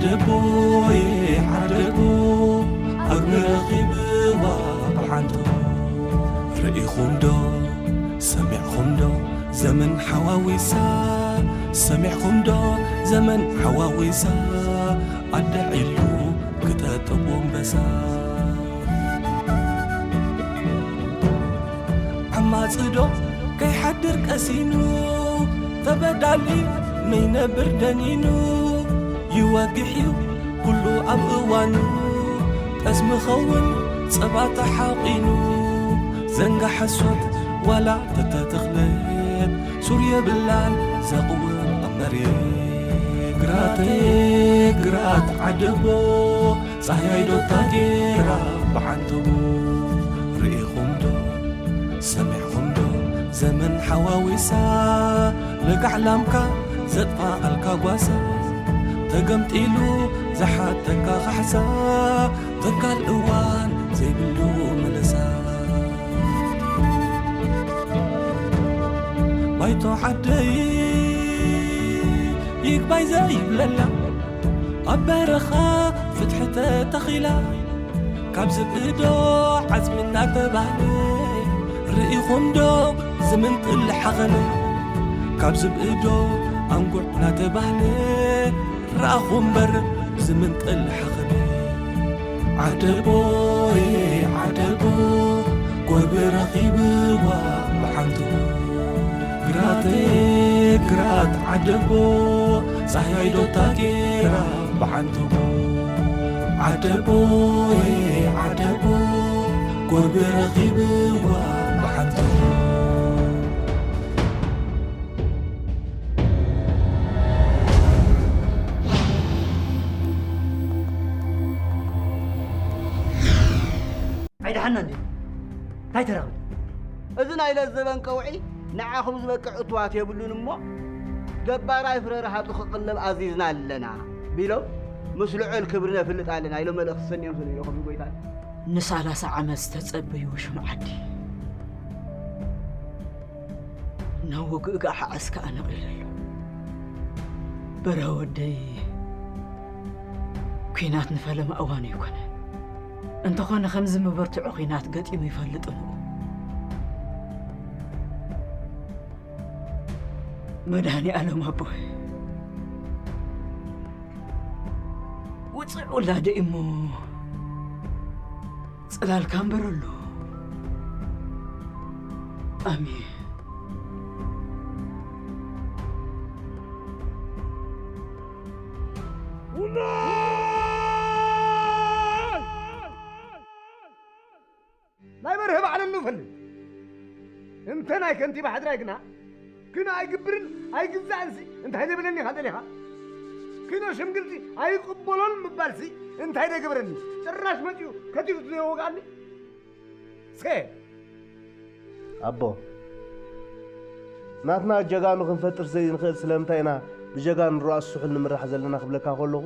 ዓደቦየ ዓደቦ፣ ኣግሪ ረኺብዋ ብሓንቶ። ርኢኹም ዶ ሰሚዕኹም ዶ ዘመን ሓዋዊሳ? ሰሚዕኹም ዶ ዘመን ሓዋዊሳ? ኣደ ዒሉ ክጠጥቦ ኣንበሳ። ዓማጺ ዶ ከይሓድር ቀሲኑ፣ ተበዳሊ ነይነብር ደኒኑ። ይወግሕ እዩ ኩሉ ኣብ እዋኑ፣ ጠስሚ ኸውን ጸባ ተሓቒኑ። ዘንጋ ሓሶት ዋላ ተተተኽለት፣ ሱር የብላን ዘቕውም ኣብ መሬት። ግራተይ ግራት ዓደቦ፣ ጻህያይ ዶ ታጌራ ብዓንተቦ። ርኢኹም ዶ ሰሚዕኹም ዶ ዘመን ሓዋዊሳ? ለጋዕ ላምካ ዘጥፋኣልካ ጓሳ፣ ተገምጢሉ ዝሓተካ ካሕሳ፣ ተካል እዋን ዘይብሉ ምልሳ። ባይቶ ዓደይ ይግባይ ዘይብለላ፣ ኣብ በረኻ ፍትሒ ተተኺላ፣ ካብ ዝብኢ ዶ ዓጽሚ እናተባህለ፣ ርኢኹም ዶ ዝምንጥል ሓኸነ? ካብ ዝብኢ ዶ ኣንጉዕ እናተባህለ፣ ረኣኹ እምበር ዝምንጥል ሓኸነ። ዓደቦየ ዓደቦ፣ ጎርቢ ረኺብዋ ብሓንቶ። ግራተይ ግራት ዓደቦ፣ ጻህያይ ዶ ታጌራ ብሓንቶ። ዓደቦየ ዓደቦ፣ ጎርቢ ረኺብዋ ብሓንቶ። ኣይደሓና እንዴ? እንታይ ተረኽበ? እዚ ናይ ለዘበን ቀውዒ ንዓኹም ዝበቅዕ እትዋት የብሉን እሞ፣ ገባራይ ፍረ ረሃጡ ክቕለብ ኣዚዝና ኣለና ቢሎም፣ ምስ ልዑል ክብሪ ነፍልጥ ኣለና ኢሎም መልእኽቲ ሰንዮም ስለ ኢለኹም ጎይታ። ንሳላሳ ዓመት ዝተጸበዩ ሽም ዓዲ ናብ ውግእ ጋሓዕስ ከኣ ነቒሉ ኣሎ። በርሀ ወደይ፣ ኲናት ንፈለማ እዋኑ ኣይኮነን። እንተኾነ ከምዚ ምብርትዑ ኲናት ገጢሙ ይፈልጥ እሞ። መድኃኔ ዓለም ኣቦይ፣ ውፅዕ ውላደ እሞ ጽላልካ እምበረሉ። ኣሜን። ናይ በርሀ ባዕለሉ ፈልጥ። እንተ ናይ ከንቲባ ሕድራይ ግና ክን ኣይግብርን ኣይግዛእንሲ እንታይ ደብለኒ ኢኻ ደሊኻ? ክን ሽምግልቲ ኣይቕበሎን ምባልሲ እንታይ ደገብረኒ? ጭራሽ መጺኡ ከቲቱ ዘይወግኣኒ? ሰ ኣቦ፣ ናትና ጀጋኑ ክንፈጥር ዘይንኽእል ስለምንታይ ኢና ብጀጋኑ ራእሲ ስሑል ንምራሕ ዘለና ክብለካ ከለኹ፣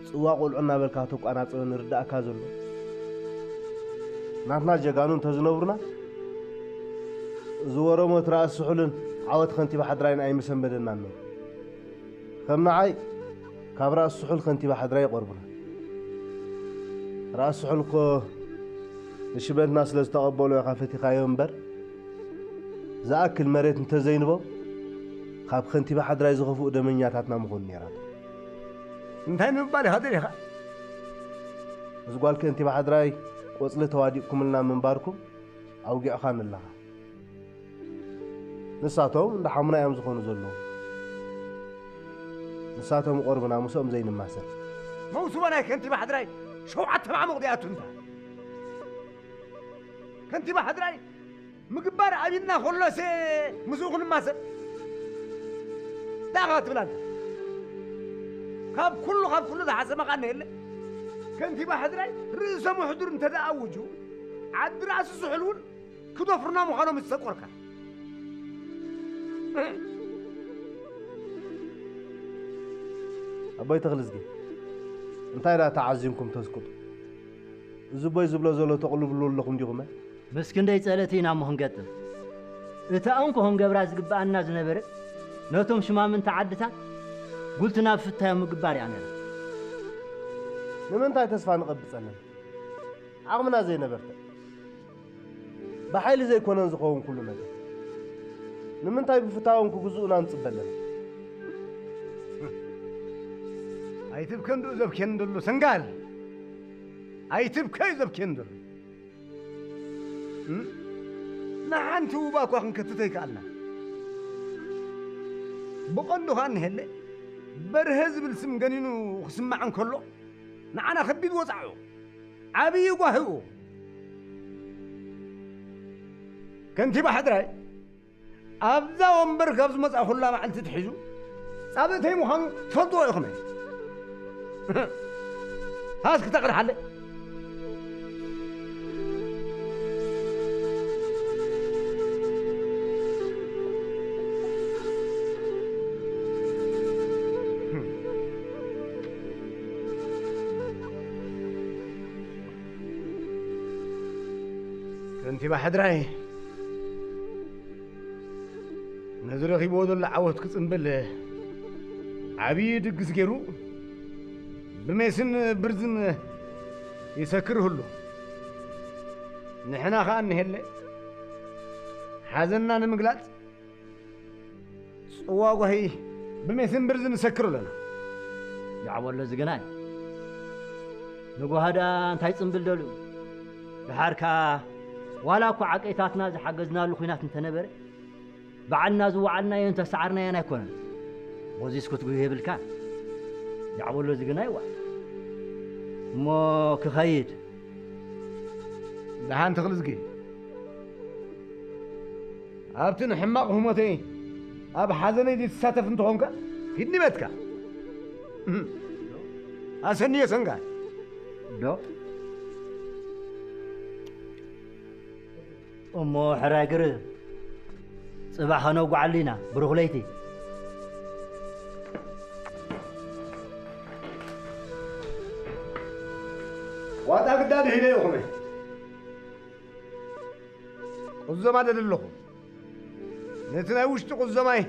ጽዋ ቆልዑ እናበልካ ተቋናጸበ ንርዳእካ ዘሎ። ናትና ጀጋኑ እንተዝነብሩና፣ እዚ ወረሞት ራእሲ ስሑልን ዓወት ከንቲባ ሓድራይን ኣይምሰንበደናን ነይሩ። ከም ንዓይ፣ ካብ ራእሲ ስሑል ከንቲባ ሓድራይ ይቐርቡና። ራእሲ ስሑል እኮ ንሽመትና ስለ ዝተቐበሎ ኢኻ ፈቲኻዮ እምበር፣ ዝኣክል መሬት እንተዘይንቦም፣ ካብ ከንቲባ ሓድራይ ዝኸፍኡ ደመኛታትና ምኾኑ ነይራቶም። እንታይ ንምባል ኢኻ ደሊኻ? ምስ ጓል ከንቲባ ሓድራይ ቆጽሊ ተዋዲቕኩምልና ምንባርኩም ኣውጊዕኻኒ ኣለኻ። ንሳቶም እንዳ ሓሙና እዮም ዝኾኑ ዘለዉ። ንሳቶም ይቐርቡና፣ ምስኦም ዘይንማሰል። መውስቦ ናይ ከንቲባ ሓድራይ ሸውዓተ ማዕሙቕ ዲኣቱ እንታ። ከንቲባ ሓድራይ ምግባር ኣብልና ከሎስ ምስኡ ክንማሰል ዳኻ ትብላል። ካብ ኩሉ፣ ካብ ኩሉ ዝሓሰመ ቃል የለ። ከንቲባ ሕድራይ ርእሰ ምሕዱር እንተ ደኣ ኣውጁ፣ ዓዲ ራእሲ ስሑል እውን ክደፍሩና ምዃኖም ዝተቆርካ። ኣቦይ ተኽልዝጊ፣ እንታይ ደኣ ተዓዚምኩም ተስቅጡ? እዚ ቦይ ዝብሎ ዘሎ ተቕልብሉ ኣለኹም ዲኹም? ምስ ክንደይ ጸለቲ ኢና እሞ ክንገጥም? እታ እንኮ ክንገብራ ዝግብኣና ዝነበረ፣ ነቶም ሽማምንቲ ዓድታት ጉልትና ብፍታዮም ምግባር እያ ነይራ። ንምንታይ ተስፋ ንቐብጽ ኣለና? ዓቕምና ዘይነበርተ። ብሓይሊ ዘይኮነን ዝኸውን ኩሉ ነገር። ንምንታይ ብፍታዎም ክግዝኡና ንጽበ ኣለና? ኣይትብከ እንድኡ ዘብክየኒ ዘሎ ሰንጋል። ኣይትብከ እዩ ዘብክየኒ ዘሎ። እም? ንሓንቲ ውባ እኳ ክንከትት ኣይከኣልና። ብቐንዱ ኸኣ እንሄለ በርሀ ዝብል ስም ገኒኑ ክስማዕ እንከሎ ንዓና ከቢድ ወጻዕኡ፣ ዓብዪ ጓሂኡ። ከንቲባ ሕድራይ ኣብዛ ወንበር ካብ ዝመጽኣ ኩላ መዓልቲ ትሒዙ ጻብእተይ ምዃኑ ትፈልጥዎ ኢኹም። ሃስ ክተቕድሓለ። ከንቲባ ሕድራይ ነዚ ረኺብዎ ዘሎ ዓወት ክጽምብል ዓብዪ ድግስ ገይሩ ብሜስን ብርዝን ይሰክር ህሉ። ንሕና ኸኣ እንሄለ ሓዘንና ንምግላጽ ጽዋ ጓሂ ብሜስን ብርዝን ንሰክር ኣለና። ያዕበሎ ዝግናይ ንጓህዳ እንታይ ጽምብል ደልዩ? ደሓር ከኣ ዋላ እኳ ዓቀይታትና ዝሓገዝናሉ ኲናት እንተነበረ፣ ባዕልና ዝወዓልናዮ እንተሰዓርናዮን ኣይኮነን። በዚስ ክትጉህ የብልካ። ያዕበሎ ዝግናይ ዋ። እሞ ክኸይድ። ደሓን ተኽልዝጊ። ኣብቲ ንሕማቕ ህሞተይ ኣብ ሓዘነይ ዘይትሳተፍ እንተኾንካ፣ ሂድ ንቤትካ። ኣሰንዮ ሰንጋል። ዶ? እሞ ሕራይ ግር፣ ጽባሕ ኸነውግዓሉ ኢና፣ ብሩኽ ለይቲ። ዋጣ ግዳ ድሂለ ኢኹም። ቁዘማ ደሊ ኣለኹ። ነቲ ናይ ውሽጢ ቁዘማይ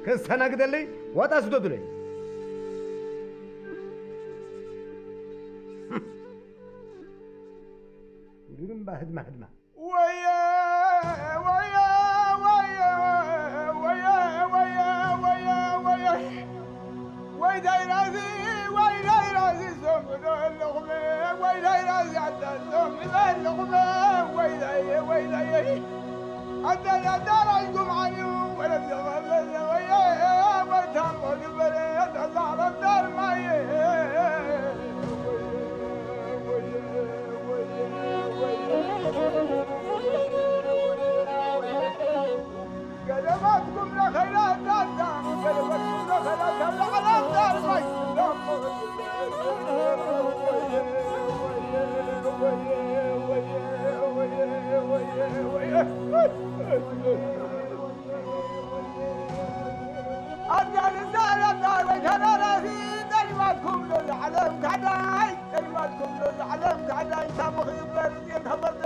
ከስተናግደለይ ዋጣ ስደዱለይ። ግርምባ ህድማ ህድማ። ወየ፣ ወየ፣ ወየ፣ ወየ፣ ወየ፣ ወየ፣ ወየ። ወይዳይ ራዚ፣ ወይዳይ ራዚ፣ ዞምዶ ኣለኹም፣ ወይዳይ ራዚ፣ ኣታ ዞምዶ ኣለኹም፣ ወይዳይ፣ ወይዳይ። ኣታ ዳዳራይ ጉምዓን እዩ፣ ወለድ ዘቐለለ፣ ወየ፣ ወታም ወግበረ፣ ኣታ ዛዕረብ ዳርማየ። ገደባትኩም ለኸይላታታ፣ ገደባትኩም ለኸይላታ፣ ለዓላታ ኣርማይ። ኣዳል ዛረባ ወይ ተራራፊ፣ ጠሊባትኩም ዶ ለዓለም ካዳይ፣ ጠሊባትኩም ዶ ለዓለም ካዳይ፣ ታቦኽ ይበር፣ የከበርደ።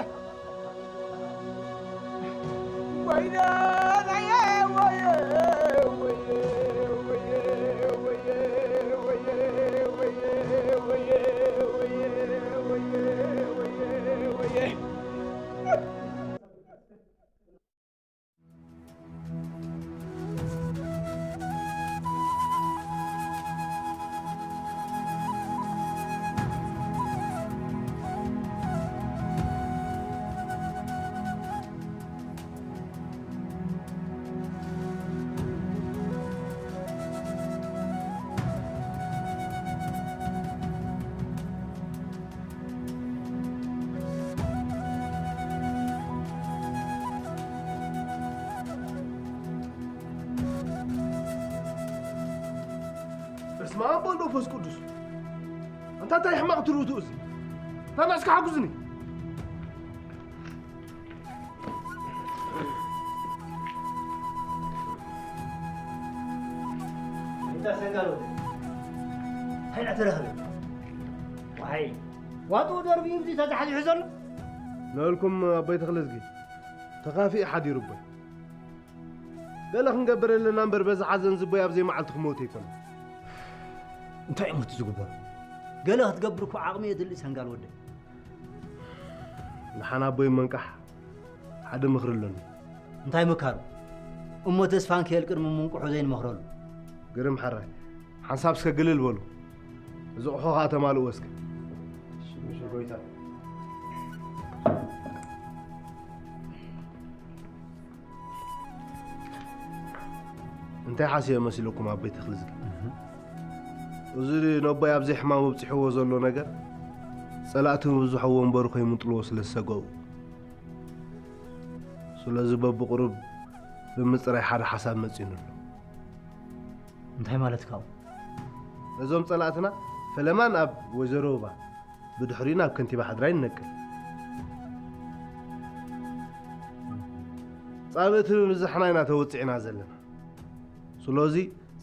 በስመ ኣብ ወወልድ ወመንፈስ ቅዱስ። ኣንታ እንታይ ሕማቕ ትርኢት እዚ? ኣንታ ንስካ ሓጉዝኒ። እንታይ ሰንጋል ወደ? እንታይ እናተረኸበ? ዋይ፣ ዋጡ ደርቢ እንጂ ተዛሕዚሑ ዘሎ? ንበልኩም ኣቦይ ተኽለዝጊ፣ ተኻፊኡ ሓዲሩ ኣቦይ። ገለ ክንገብር ኣለና እምበር፣ በዚ ሓዘን ዝቦይ ኣብ ዘይመዓልቲ ክመውት ኣይኮነን። እንታይ እሞ እቲ ዝግበር? ገለ ክትገብር እኮ ዓቕሚ የድሊ ሰንጋል ወደይ። ንሓን ኣቦይ መንቃሕ ሓደ ምኽሪ ኣለኒ። እንታይ ምካሩ? እሞ ተስፋንኪኤል ቅድሚ ምንቁሑ ዘይንመኽረሉ። ግርም ሓራይ ሓንሳብ እስከ ግልል በሉ። እዚ ቑሑ ኸዓ ተማልእዎ እስከ። እሺ ጎይታ። እንታይ ሓሲበ መሲልኩም ኣቦይ ተኽልዝጊ? እዚ ነቦይ ኣብ ዘይሕማም ኣብፂሕዎ ዘሎ ነገር ፀላእቲ ምብዝሖ ወንበሩ ከይምንጥልዎ ስለ ዝሰገኡ፣ ስለዚ በብቁሩብ ብምፅራይ ሓደ ሓሳብ መፂኡኒ ኣሎ። እንታይ ማለት ካብኡ? ነዞም ፀላእትና ፈለማ ናብ ወይዘሮ ሩባ ብድሕሪኡ ናብ ከንቲባ ሓድራይ ንነቅል። ፃብእቲ ብምብዛሕና ኢና ተወፂዕና ዘለና። ስለዚ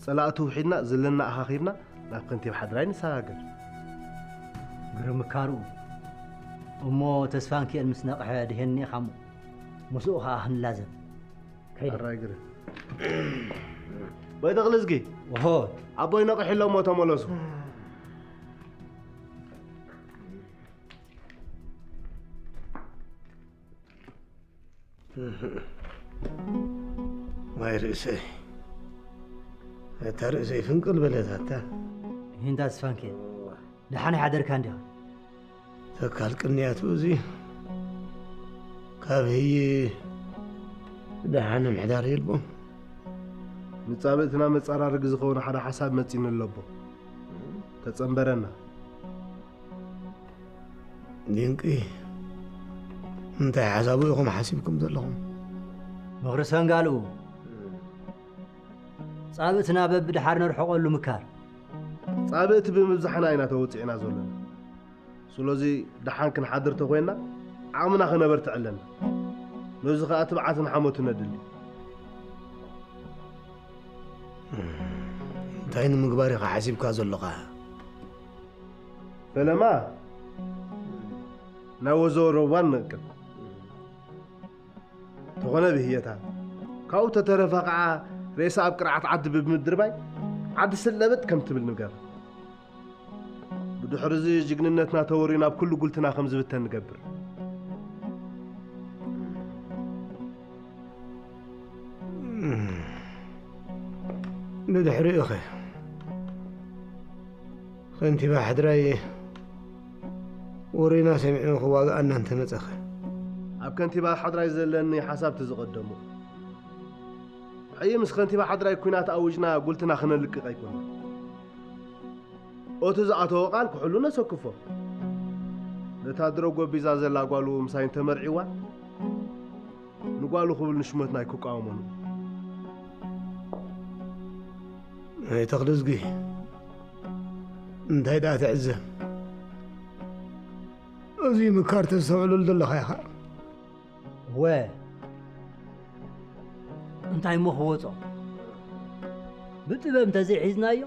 ፀላእቲ ውሒድና ዘለና ኣኻኺብና ናብ ከንቲባ ሓድራይ ንሰጋገር። ግርም ምካሩ እሞ ተስፋንኪኤል ምስ ነቕሐ ድሄን እኒኤ ካሞ ምስኡ ኸዓ ክንላዘብ። ከይደ። ኣራይ ግርም። በይ ተኽልዝጊ። ኦሆ። ኣቦይ ነቒሑ ኣሎ እሞ ተመለሱ። ማይ ርእሰይ፣ እታ ርእሰይ ፍንቅል በለታታ። ይህንታ ተስፋንኪኤል ደሓን ይሓደርካ እንዲኻ? ተካል ቅንያቱ እዚ ካብ ህይ ደሓን ምሕዳር የልቦም። ንፃብእትና መፃራርጊ ዝኸውን ሓደ ሓሳብ መፂኒ ኣለቦ። ተፀንበረና። ድንቂ፣ እንታይ ሓሳቡ ኢኹም ሓሲብኩም ዘለኹም? ምኽሪ ሰንጋልኡ ፃብእትና በብድሓር ነርሕቐሉ ምካር። ፃብእቲ ብምብዛሕና ኢና ተወፂዕና ዘለና። ስለዚ ደሓን ክንሓድር ተኮይንና ዓቕምና ከነበርትዕ ኣለና። ነዚ ከኣ ትብዓትን ሓሞትን ነድሊ። እንታይ ንምግባር ኢኻ ሓሲብካ ዘለኻ? ፈለማ ናብ ወይዘሮ ሩባ ንነቅል። ተኾነ ብህየታ ካብኡ ተተረፈ ከዓ ሬሳ ኣብ ቅርዓት ዓዲ ብምድርባይ ዓዲ ስለበጥ ከም ትብል ንገር። ብድሕሪ እዚ ጅግንነትና ተወርዩ ናብ ኩሉ ጉልትና ከም ዝብተን ንገብር። ብድሕሪኡ ኸ ከንቲባ ሕድራይ ወሬና ሰሚዑ ክዋግኣና እንተመጸኸ? ኣብ ከንቲባ ሓድራይ ዘለኒ ሓሳብ እቲ ዝቐደሙ። ሕጂ ምስ ከንቲባ ሓድራይ ኲናት ኣውጅና ጉልትና ክነልቅቕ ኣይኮነን። ኦቲ ዝኣተወ ቃል ክሕሉ ነሰክፎ። ነታ ድሮ ጎቢዛ ዘላ ጓሉ ምሳይ እንተመርዒዋ ንጓሉ ክብል ንሽመትና ኣይክቃወሞን። ናይ ተኽልዝጊ እንታይ ደኣ ትዕዘብ? እዚ ምካር ተስተውዕለሉ ዘለኻ ኢኻ። ወ እንታይ እሞ ክወጾ? ብጥበብ እንተዘይሒዝናዮ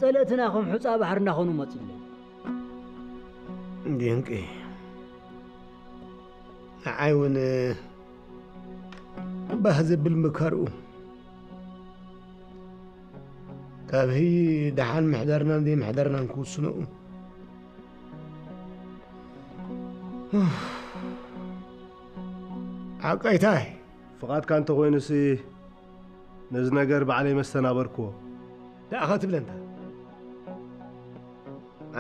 ጸለእትና ከም ሑጻ ባሕሪ እናኾኑ መጽለይ። ድንቂ። ንዓይ እውን ባህ ዘብል ምካርኡ ካብ ህይ ደሓን ምሕዳርናን ዘይምሕዳርናን ክውስኖ ዓቃይታይ ፍቓድካ እንተኾይኑሲ ነዚ ነገር ባዕለይ መስተናበርክዎ። ደኣ ኸትብለንታ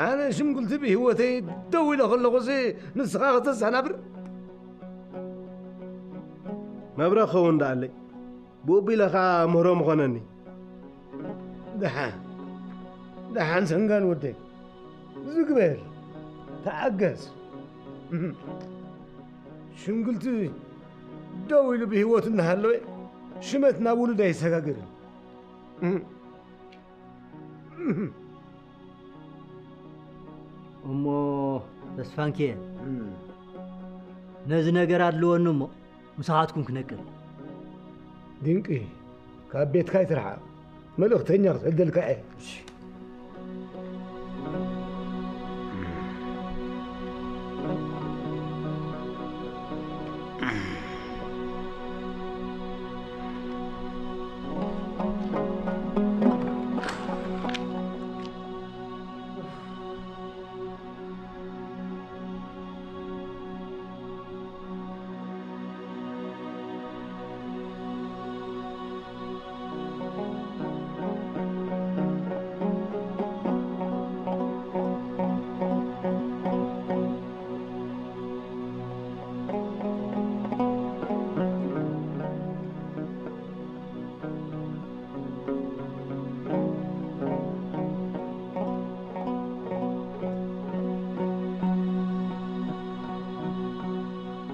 ኣነ ሽምጉልቲ ብህይወተይ ደው ኢለ ከለኹሲ ንስኻ ከተሰናብር መብረ ክኸውን ደኣለይ ብኡ ቢለ ኸዓ ምህሮ ምኾነኒ። ደሓን ደሓን ሰንጋል ወደይ ዝግበር ተዓገስ። ሽምግልቲ ደው ኢሉ ብህይወት እናሃለወ ሽመት ናብ ውሉድ ኣይሰጋገርን። እሞ ተስፋንኪኤል ነዚ ነገር ኣድልወኒ እሞ ምሳኻትኩም ክነቅል። ድንቂ ካብ ቤትካ ኣይትርሓቕ። መልእኽተኛ ክስሕደልካ እየ።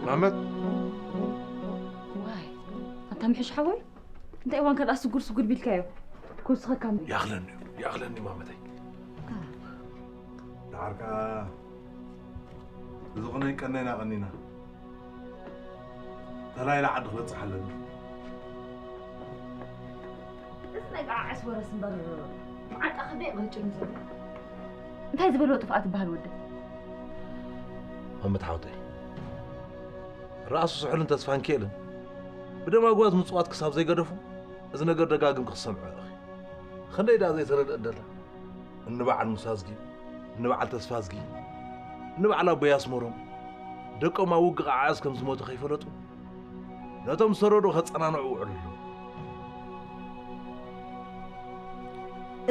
መሓመድ። ዋይ ኣታ ምሕሽ ሓወይ እንታይ እዋን ከልኣ ስጉር ስጉር ቢልካዮ ክውስኸካ ም ይኣኽለኒ እዩ፣ ይኣኽለኒ ማመተይ። ደሓር ከኣ እዚ ቕነይ ቀነይና ቐኒና ተላይላ ዓዲ ክበጽሕ ኣለኒ። እዚ ናይ ገዓዕስ ወረስ እምበር መዓንጣ ክደይ ቕርጭ እዩ ዘሎ እንታይ ዝበልዎ ጥፍኣት ይበሃል ወደ መመት ሓውተይ ራእሱ ስሑልን ተስፋን ክእልን ብደማጓት ምጽዋት ክሳብ ዘይገደፉ እዚ ነገር ደጋግም ክትሰምዖ ኢኺ። ክንደይ ደኣ ዘይተረድአ ደላ። እንበዓል ሙሳ ኣዝጊ፣ እንበዓል ተስፋ ኣዝጊ፣ እንበዓል ኣቦይ ኣስመሮም ደቆም ኣብ ውግእ ዓዓስ ከም ዝሞቱ ከይፈለጡ ነቶም ዝተረድኡ ከጸናንዑ ውዕሉ ኣለዉ።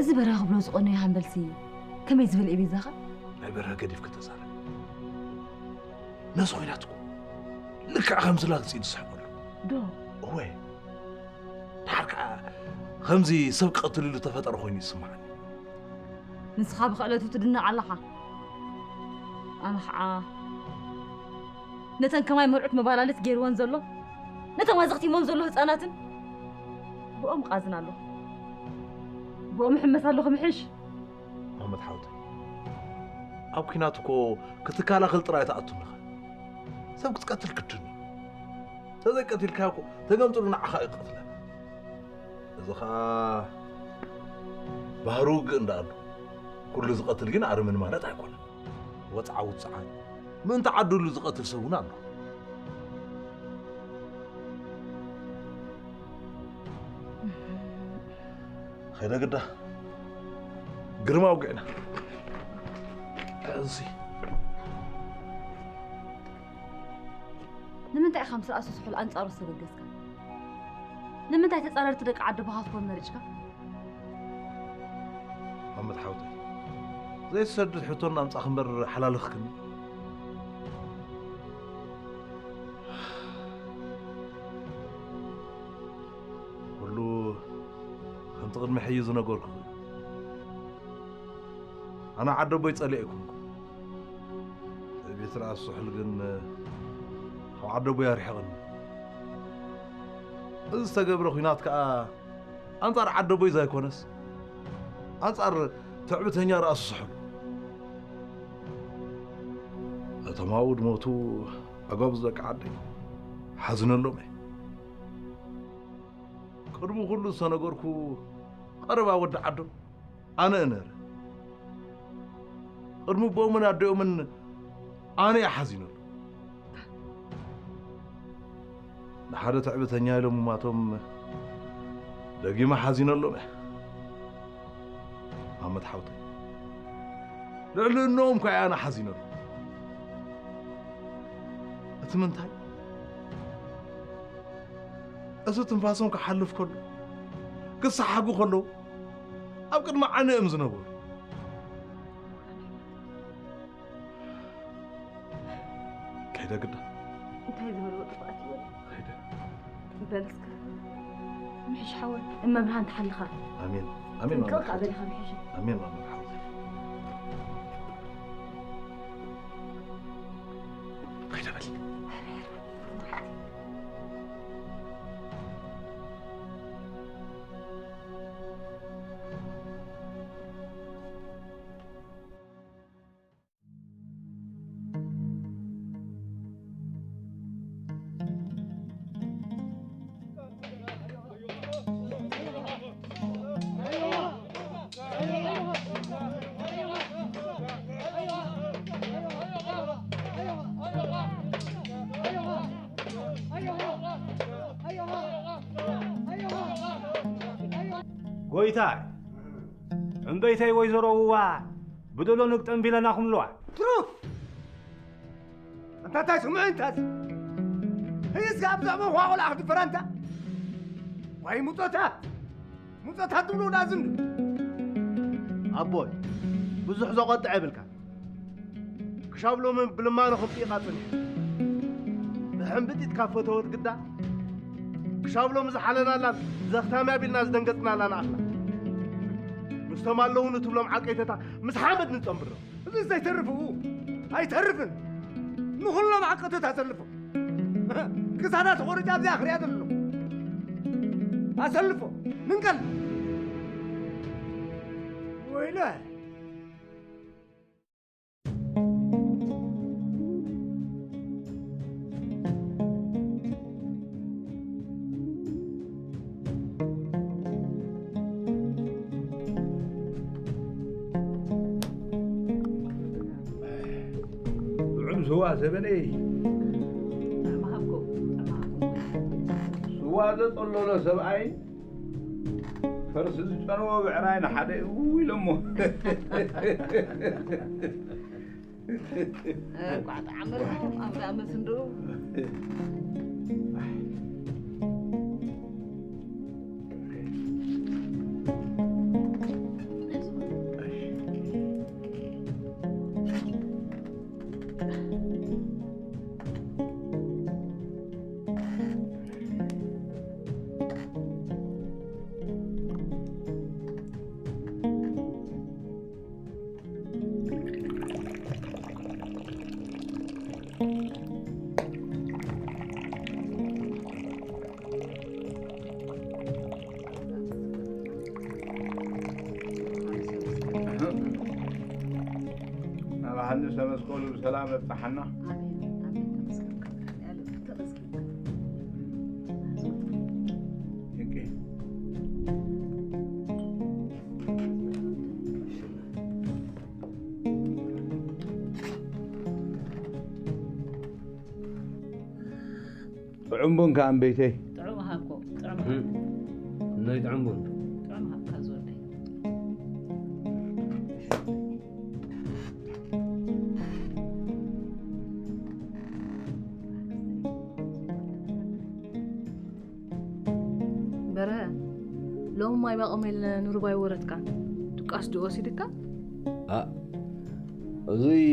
እዚ በረኸ ክብሎ ዝቐነዮ ሃምበልሲ ከመይ ዝብል እዩ ቤዛኻ? ናይ በረኸ ገዲፍኪ ተዛረቢ። ነዚ ኮይናት እኮ ልክዕ ከምዚ ላግጺ ዝስሕበሉ። ዶ እወ። ድሓር ከኣ ከምዚ ሰብ ክቐትል ኢሉ ተፈጠረ ኮይኑ ይስምዓኒ። ንስኻ ብኽእለቱ ትድነቕ ኣለኻ። ኣነ ኸዓ ነተን ከማይ መርዑት መባላልት ገይርወን ዘሎ ነቶም ኣዘኽቲሞም ዘሎ ህፃናትን ብኦም ቃዝን ኣለኹ። ብኦም ሕመስ ኣለኹ ምሕሽ። መሓመድ ሓውቲ ኣብ ኲናት እኮ ክትከላኸል ጥራይ ትኣቱንኻ። ሰብ ክትቀትል ግድን እዩ። ተዘይቀቲልካ እኮ ተገምጥሉ ንዓኻ እዩ ቀትለካ። እዚ ኸዓ ባህሪ ውግእ እንዳኣሉ ኩሉ ዝቐትል ግን ኣርምን ማለት ኣይኮነን። ወፅዓ ውፅዓን ምእንቲ ዓዱ ኢሉ ዝቐትል ሰብ እውን ኣሎ። ኸይደ ግዳ ግርማ ውግዕና እዚ ንምንታይ ኢኻ ምስ ርኣሱ ስሑል ኣንጻሩ ዝተበገስካ? ንምንታይ ተጻረርቲ ደቂ ዓዲ ባኻ ክኾኑ መሪጽካ? መሓመድ ሓውተይ ዘይትሰድድ ሕቶ እናምጻእኺ እምበር ሓላልኽክኒ። ኩሉ ከምቲ ቅድሚ ሕጂ ዝነገርኩኺ እዩ። ኣነ ዓደቦይ ጸሊኤ ኣይኮንኩ። ትዕቢት ርኣስ ስሑል ግን ካብ ዓደቦይ ኣርሒቕኒ። እዚ ዝተገብረ ኲናት ከኣ ኣንጻር ዓደቦይ ዘይኮነስ ኣንጻር ትዕቢተኛ ርኣስ ስሑል። እቶም ኣብኡ ድሞቱ ኣጓብዝ ደቂ ዓደይ ሓዝነሎም እየ። ቅድሚ ኩሉ ዝተነገርኩ ቀረባ ወዲ ዓዶም ኣነ እነረ ቅድሚ ቦምን ኣደኦምን ኣነ እየ ሓዚነሉ። ንሓደ ትዕብተኛ ኢሎም ሙማቶም ደጊመ ሓዚነሎም እየ። ኣመት ሓውተይ ልዕሊ እኖኦም እኳ እየ ኣነ ሓዚነሉ። እቲ ምንታይ እቲ ትንፋሶም ክሓልፍ ከሎ ክሰሓጉ ከለዉ ኣብ ቅድሚ ዓይነ እዮም ዝነበሩ። ከይደ ግዳ እንታይ ዝበልዎ ጥፍኣት ይበል ከይደ በል እስከ ምሕሽ ሓወይ እመብርሃን ትሓልኻ ኣሜን ኣሜን ጥንቅቕ ኣሜን በልኻ ምሕሽ ኣሜን ኣሜን ሓወይ ከይደ በል ጎይታይ እምበይተይ ወይዘሮ ውዋ ብደሎ ንግጠም ቢለናኹም ኣለዋ። ትሩፍ እንታታይ ስምዑ እንታስ ህይስካ ኣብ ዘዕሞ ኳቑላ ክትፈረንታ ዋይ ሙጦታት ሙጦታት ትብሉ ናዝንዱ ኣቦይ ብዙሕ ዘቆጥዐ የብልካ ክሻብ ሎሚ ብልማኖ ክምጢእኻ ጽኒሑ ብሕምብጢት ካብ ፈተወት ግዳ ክሻብ ሎሚ ዝሓለናላን ዘኽታምያ ቢልና ዝደንገጽናላ ንኣኽላ ምስቶም ኣለዉ ንትብሎም ዓቀይተታ ምስ ሓመድ ንጸንብሮ እዚ ዘይተርፍ እዩ ኣይተርፍን ንኹሎም ዓቀተታ ተልፎ ክሳዳ ተቆሪጫ ኣብዚኣ ክሪኣ ዘሎ። ኣሰልፎ፣ ምንቀል። ወይለ። ጥዑም ስዋ ዘበነይ። ስዋ ዘጠለሎ ሰብኣይ ፈርሲ ዝጨነዎ ብዕራይ ንሓደ እው ኢሎሞ። እንኳዕ ጣዕመልኩም ኣብ ዳመት እንድኡ። ናብ ዮሃንስ መስቀሉ ብሰላም ኣብጽሓና። ኣሜን፣ ኣሜን። ተመስገን፣ ተመስገን፣ ተመስገን። ኦኬ። ጥዑም ቡን ከኣ እምበይተይ። ጥዑም ሃብኮ፣ ጥዑም ሃብ። እም። እነይ ጥዑም ቡን። ጥዑም ሃብካ ዝወደይ። በርሀ፣ ሎሚ ማይ ባቆመ ኢለ ንሩባይ ወረድካ። ድቃስ ድዩ ወሲድካ? ኣ፣ እዙይ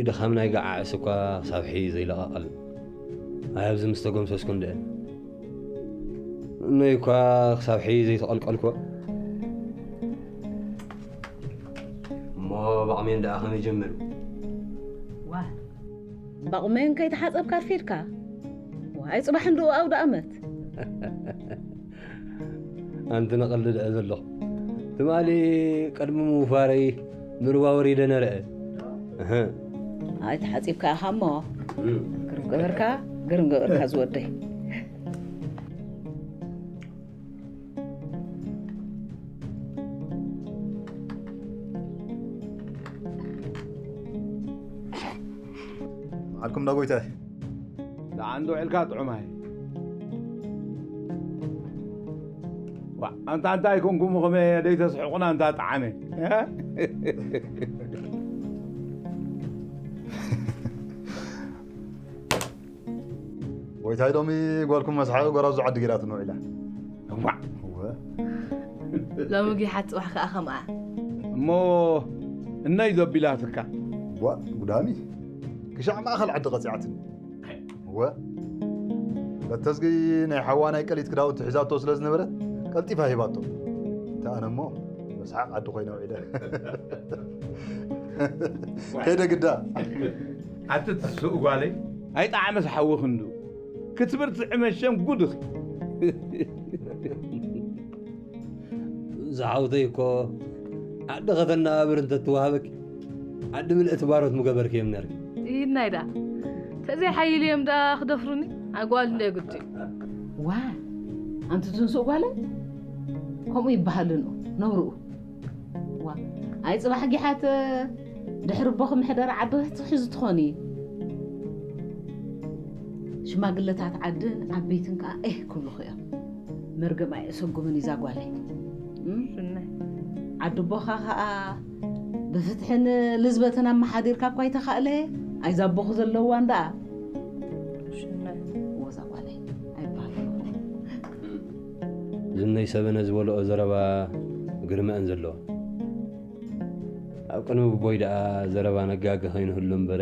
ድኻም ናይ ገዓዕስ እኳ ክሳብ ሕጂ ዘይለቐቐል። ኣይ፣ ኣብዚ ምስ ተጎምሰስኩ እንድአ። እነይ እኳ ክሳብ ሕጂ ዘይተቐልቀልኩ። እሞ ባቕሜን ደኣ ከመይ ጀሚሩ? ዋ፣ ባቑመን ከይተሓጸብካ ኣርፊድካ። ዋይ፣ ጽባሕ እንድኡ ኣውደ ኣመት። ኣንቲ ንቐልድ እየ ዘለኹ። ትማሊ ቅድሚ ምውፋረይ ንሩባ ወሪደ ነርአ። እህ። ኣይተሓጺብካ ኢኻ እሞ። እም። ግርም ገበርካ፣ ግርም ገበርካ ዝወደይ። መዓልኩም ዳ ጎይታይ? ደኣ እንዶ ውዒልካ ጥዑማይ። ዋ፣ ኣንታ እንታይ ኮንኩም ከመይ ደይተስሕቁና እንታ ጠዓመ? እ? ጎይታይ ሎሚ ጓልኩም መስሓቂ ጎራዙ ዓዲ ገይራትኒ ውዒላ። እዋዕ። እወ። ሎሚ ጊሓት ጽባሕ ከኣ ከምኣ። እሞ እነይ ዘቢላትካ። ዋ፣ ጉዳሚ። ክሻዕ ማእኸል ዓዲ ቀጺዓትኒ። እወ። ለተዝጊ ናይ ሓዋ ናይ ቀሊት ክዳውንቲ ሒዛቶ ስለ ዝነበረት ቀልጢፋ ሂባቶ። እታ ኣነ እሞ መስሓቕ ዓዲ ኮይነ ውዒለ። ከይደ ግዳ። ኣቲ ትስእ ጓለይ፣ ኣይጠዓመስ ሓዊ ክንዱ። ክትብር ትዕመሸም ጉድኺ። ዝሓውተይ እኮ ዓዲ ከተነባብር እንተትወሃበኪ ዓዲ ምልእቲ ባሮት ምገበርክዮም ነርኪ። ኢድናይ ደኣ ተዘይሓይልዮም ደኣ ክደፍሩኒ ኣጓል እንደ ግዲ። ዋ ኣንቲ ትንሱእ ጓለ ከምኡ ይበሃልን ነውርኡ። ዋ ኣይ ጽባሕ ጊሓት ድሕሪ ኣቦኺ ምሕደራ ዓዲ ክትሕዚ ትኾኒ። ሽማግለታት ዓድን ዓበይትን ከኣ ኤህ ክብሉኺ እዮም። መርገም ኣይእሰጉምን እዛ ጓለይ። እም? ሽነ። ዓዲ ኣቦኻ ከኣ ብፍትሕን ልዝበትን ኣመሓዲርካ እኳ ኣይተኻእለ። ኣይዛ ኣቦኹ ዘለዋን ደኣ። ሽነ። ወዛ ጓለይ ኣይበሃልን። ዝነይ ሰበነ ዝበልኦ ዘረባ ግርመአን ዘለዋ። ኣብ ቅድሚ ብቦይ ደኣ ዘረባ ነጋገ ከይንህሉ እምበረ፣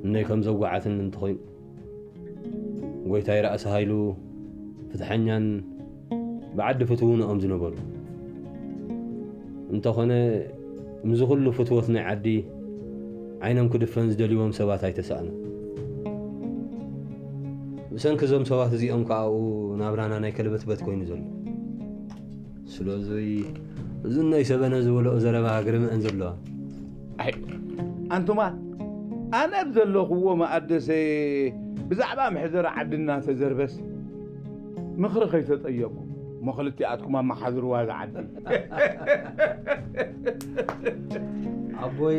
እነይ ከም ዘጓዓትን እንተኾይኑ፣ ጎይታይ ራእሲ ሃይሉ ፍትሐኛን ብዓዲ ፍትውንኦም ዝነበሩ። እንተኾነ፣ ምስዚ ኩሉ ፍትወት ናይ ዓዲ ዓይኖም ክድፈን ዝደልይዎም ሰባት ኣይተሳእኑን። ብሰንኪ እዞም ሰባት እዚኦም ከኣ ኣብኡ ናብራና ናይ ከልበትበት ኮይኑ ዘሎ። ስለዚ እዚ ናይ ሰበነ ዝበልኦ ዘረባ ግርምእን ዘለዋ። ኣይ፣ ኣንቱማ፣ ኣነ ኣብ ዘለኹዎ መኣደሰ ብዛዕባ ምሕደራ ዓዲ እናተዘርበስ ምኽሪ ከይተጠየቑ፣ እሞ ክልቲኣትኩም ኣመሓድርዋ እዛ ዓዲ። ኣቦይ፣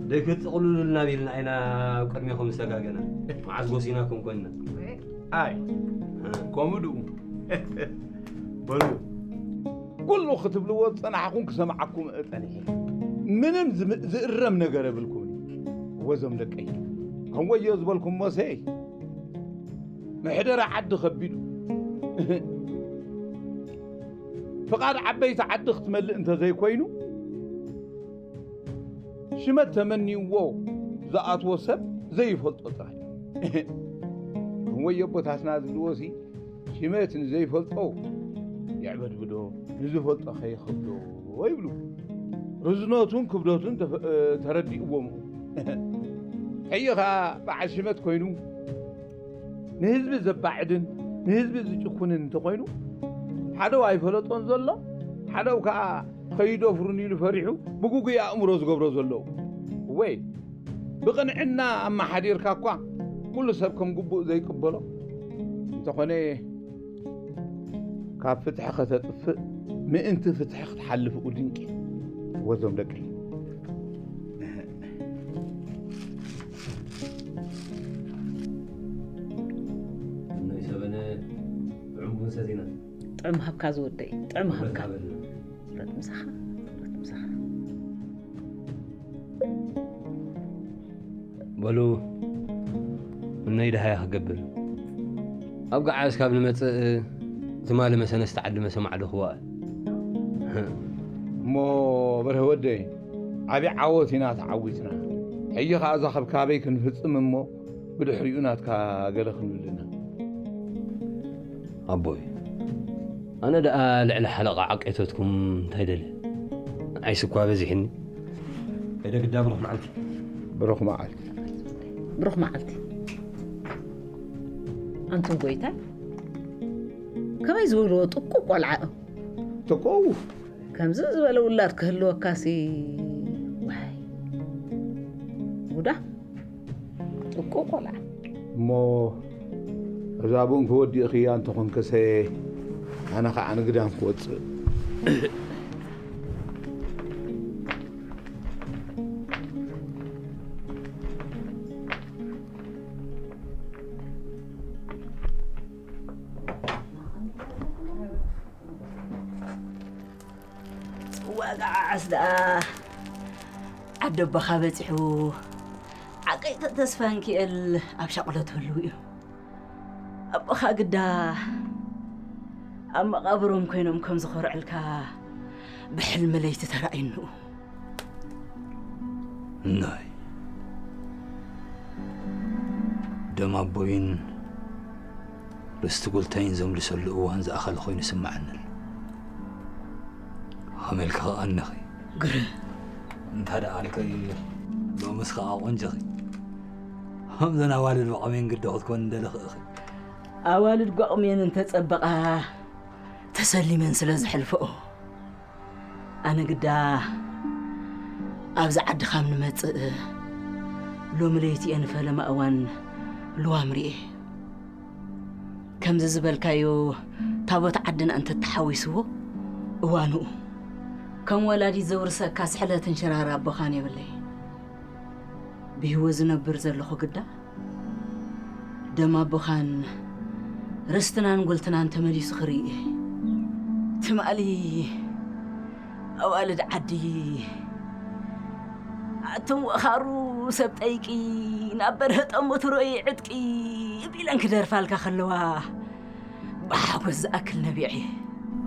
ደይ ክትጥቕልሉልና ቢልና ኢና ኣብ ቅድሜኹም ዝተጋገና። መዓስ ጎሲናኩም ኮንና? ኣይ፣ ከምኡ ድኡ። በሉ፣ ኩሉ ክትብልዎ ዝጸናሕኩም ክሰምዓኩም እጸኒሐ። ምንም ዝም-፣ ዝእረም ነገር የብልኩምን። ወዞም ደቀይ፣ ከም ወዮ ዝበልኩሞሰ፣ ምሕደራ ዓዲ ከቢዱ። ፍቓድ ዓበይቲ ዓዲ ክትመልእ እንተዘይኮይኑ፣ ሽመት ተመንይዎ ዝኣትዎ ሰብ ዘይፈልጦ ጥራይ። እወ፣ ኣቦታትና ዝብልዎሲ፣ ሽመት ንዘይፈልጦ የዕበድብዶ፣ ንዝፈልጦ ከ የኸብዶ ይብሉ። ርዝነቱን ክብደቱን ተፈ-፣ ተረዲእዎም። ሕጂ ኸኣ በዓል ሽመት ኮይኑ ንህዝቢ ዘባዕድን ንህዝቢ ዝጭኩንን እንተኾይኑ፣ ሓደው ኣይፈለጦን ዘሎ፣ ሓደው ከኣ ከይደፍሩን ኢሉ ፈሪሑ ብግጉይ ኣእምሮ ዝገብሮ ዘሎ። ወይ ብቕንዕና ኣመሓዲርካ እኳ ኩሉ ሰብ ከም ግቡእ ዘይቅበሎ እንተኾነ፣ ካብ ፍትሒ ከተጥፍእ ምእንቲ ፍትሒ ክትሓልፍ እዩ ድንቂ። ወዞም ደቀይ። እነይ ሰበነ ጥዑም ቡን ሰቲና። ጥዑም ሃብካ ዝወደይ፣ ጥዑም ሃብካ። ክብረት ምሳኻ፣ ክብረት ምሳኻ። በሉ፣ እነይ ደሃያ ክገብር። ኣብ ገዓስ ካብ ንመጽእ ትማሊ መሰነ ዝተዓድመ ሰማዕ ዶ ክዋእ? እሞ በርሀ ወደይ፣ ዓቢ ዓወት ኢና ተዓዊትና። ሕጂ ኸኣ እዛ ክብካበይ ክንፍጽም እሞ ብድሕሪኡ ናትካ ገለ ክንብል ኢና። ኣቦይ፣ ኣነ ደኣ ልዕሊ ሓለቓ ዓቄተትኩም እንታይ ደልየ? ንዓይስ እኳ በዚሕኒ። ከይደ ግዳ ብሩኽ መዓልቲ። ብሩኽ መዓልቲ። ብሩኽ መዓልቲ። ኣንቱም ጎይታይ፣ ከመይ ዝበልዎ ጥቁ ቆልዓ እዮም። ጥቁ? ከምዚ ዝበለ ውላድ ክህልወካሲ፣ ዋይ። ጉዳ። ጥቁ ቆልዓ። እሞ እዛ ቡን ክወዲእኽያ እንተኾንከሰ፣ ኣነ ኸዓ ንግዳም ክወጽእ። ዋጋ ዓዓስ ደኣ ዓዲ ኣቦኻ በጺሑ፣ ዓቀይተ ተስፋንኪኤል ኣብ ሻቕሎት ህልው እዩ። ኣቦኻ ግዳ ኣብ መቓብሮም ኮይኖም ከም ዝኾርዕልካ ብሕልሚ ለይቲ ተራእዩንኡ። ናይ ደም ኣቦይን ርስቲ ጉልተይን ዘምልሰሉ እዋን ዝኣኸለ ኮይኑ ይስምዓኒ ኣሎ። ከመይ ኢልኪ ከቐንኺ? ግርም። እንታ ደኣ ኣልከይ፣ ሎምስ ከኣ ቆንጆኺ። ከምዘን ኣዋልድ ብቐሜን ግዲ ክትኮኒ እንደልኺ ኢኺ። ኣዋልድ ጓቕሜን እንተጸበቓ ተሰሊመን ስለ ዝሕልፈኦ። ኣነ ግዳ ኣብዚ ዓዲ ካብ ንመጽእ ሎሚ ለይቲ እየ ንፈለማ እዋን ልዋም ርኤ። ከምዚ ዝበልካዮ ታቦት ዓድና እንተተሓዊስዎ እዋንኡ። ከም ወላዲት ዘውርሰካ ስሕለትን ሽራራ ኣቦኻን የብለይ። ብህይወት ዝነብር ዘለኹ ግዳ ደም ኣቦኻን ርስትናን ጎልትናን ተመሊሱ ክርኢ። ትማሊ ኣዋልድ ዓዲ ኣቱም ወኻሩ ሰብ ጠይቂ ናብ በርሀ ጠሞ ትሮኢ ዕጥቂ ቢለን ክደርፋልካ ከለዋ ብሓጎስ ዝኣክል ነቢዐ።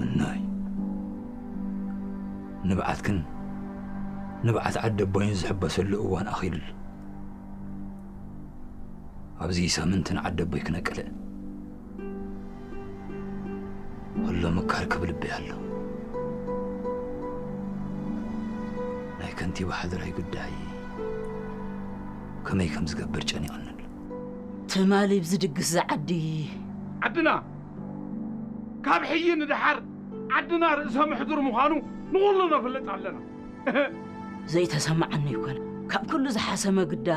እናይ ንብዓትክን ንብዓት ዓዲ ኣቦይን ዝሕበሰሉ እዋን ኣኺሉ ኣሎ። ኣብዚ ሳምንትን ዓዲ ኣቦይ ክነቅልዕ። ኩሎም እካ ርክብ ልቢ ኣሎ። ናይ ከንቲባ ሓደራይ ጉዳይ ከመይ ከም ዝገብር ጨኒቐኒ ኣሎ። እቲ ትማሊ ብዚ ድግስ ዝዓዲ ዓድና ካብ ሕጂ ንደሓር ዓድና ርእሰ ምሕዱር ምዃኑ ንኹሉ ነፍልጥ ኣለና። ዘይተሰማዓኒ ይኮነ። ካብ ኩሉ ዝሓሰመ ግዳ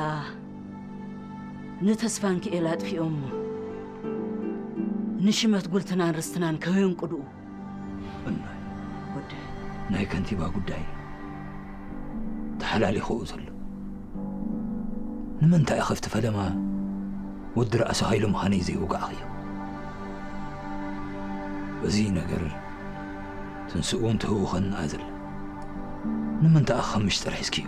ንተስፋንኪኤል ኣጥፊኦሞ ንሽመት ጉልትናን ርስትናን ከየንቅድኡ። እናይ ወደ ናይ ከንቲባ ጉዳይ ተሓላሊኸኡ ዘሎ። ንምንታይ ከፍቲ ፈለማ ወዲ ራእሲ ሃይሉ ምዃነይ ዘይውጋዕኽዮ? እዚ ነገር ትንስእውን ትህውኸን ኣዘለ ንምንታይ ከም ምሽጥር ሒዝክዮ?